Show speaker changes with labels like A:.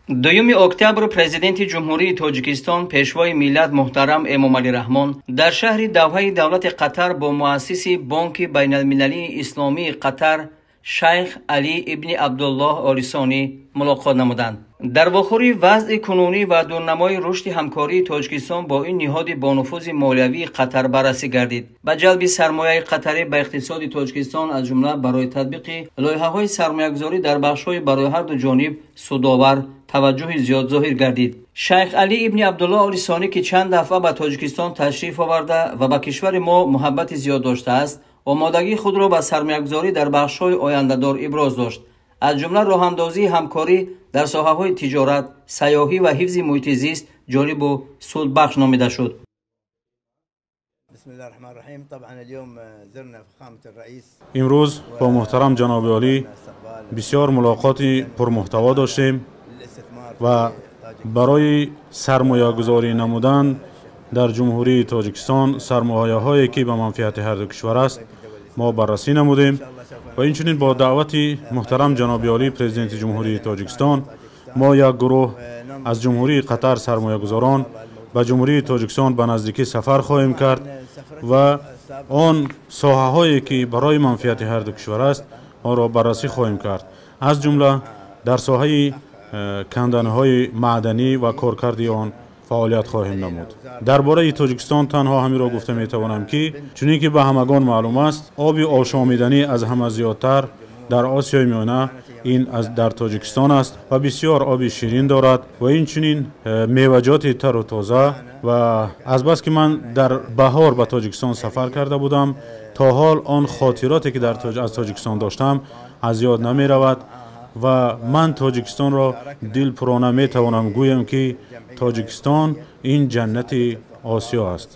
A: Дуюми октябр Президенти Ҷумҳурии Тоҷикистон, Пешвои миллат муҳтарам Эмомалӣ Раҳмон дар шаҳри Давҳаи давлати Қатар бо муассиси Бонки байналмилалии исломии Қатар Шайх Алӣ ибни Абдуллоҳ Олисонӣ мулоқот намуданд. Дар вохӯрӣ вазъи кунунӣ ва дурнамои рушди ҳамкории Тоҷикистон бо ин ниҳоди бонуфузи молиявии Қатар баррасӣ гардид. Ба ҷалби сармояи қатарӣ ба иқтисоди Тоҷикистон, аз ҷумла барои татбиқи лоиҳаҳои сармоягузорӣ дар бахшҳои барои ҳарду ҷониб судовар, таваҷҷӯҳи зиёд зоҳир гардид. Шайх Алӣ ибни Абдуллоҳ Олисонӣ, ки чанд дафъа ба Тоҷикистон ташриф оварда ва ба кишвари мо муҳаббати зиёд доштааст, омодагии худро ба сармоягузорӣ дар бахшҳои ояндадор иброз дошт, аз ҷумла роҳандозии ҳамкорӣ дар соҳаҳои тиҷорат, сайёҳӣ ва ҳифзи муҳити зист ҷолибу судбахш номида шуд.
B: Имрӯз бо муҳтарам ҷаноби олӣ бисёр мулоқоти пурмуҳтаво доштем ва барои сармоягузорӣ намудан дар Ҷумҳурии Тоҷикистон сармояҳое, ки ба манфиати ҳарду кишвар аст, мо баррасӣ намудем ва инчунин бо даъвати муҳтарам ҷаноби олӣ, Президенти Ҷумҳурии Тоҷикистон, мо як гурӯҳ аз Ҷумҳурии Қатар сармоягузорон ба Ҷумҳурии Тоҷикистон ба наздикӣ сафар хоҳем кард ва он соҳаҳое, ки барои манфиати ҳарду кишвар аст, онро баррасӣ хоҳем кард, аз ҷумла дар соҳаи канданиҳои маъданӣ ва коркарди он фаъолият хоҳем намуд. Дар бораи Тоҷикистон танҳо ҳаминро гуфта метавонам, ки чунин ки ба ҳамагон маълум аст, оби ошомиданӣ аз ҳама зиёдтар дар Осиёи Миёна ин дар Тоҷикистон аст ва бисёр оби ширин дорад ва инчунин меваҷоти тару тоза. Ва азбаски ман дар баҳор ба Тоҷикистон сафар карда будам, то ҳол он хотироте, ки аз Тоҷикистон доштам, аз ёд намеравад ва ман Тоҷикистонро дилпурона метавонам гӯям, ки Тоҷикистон ин ҷаннати Осиё аст.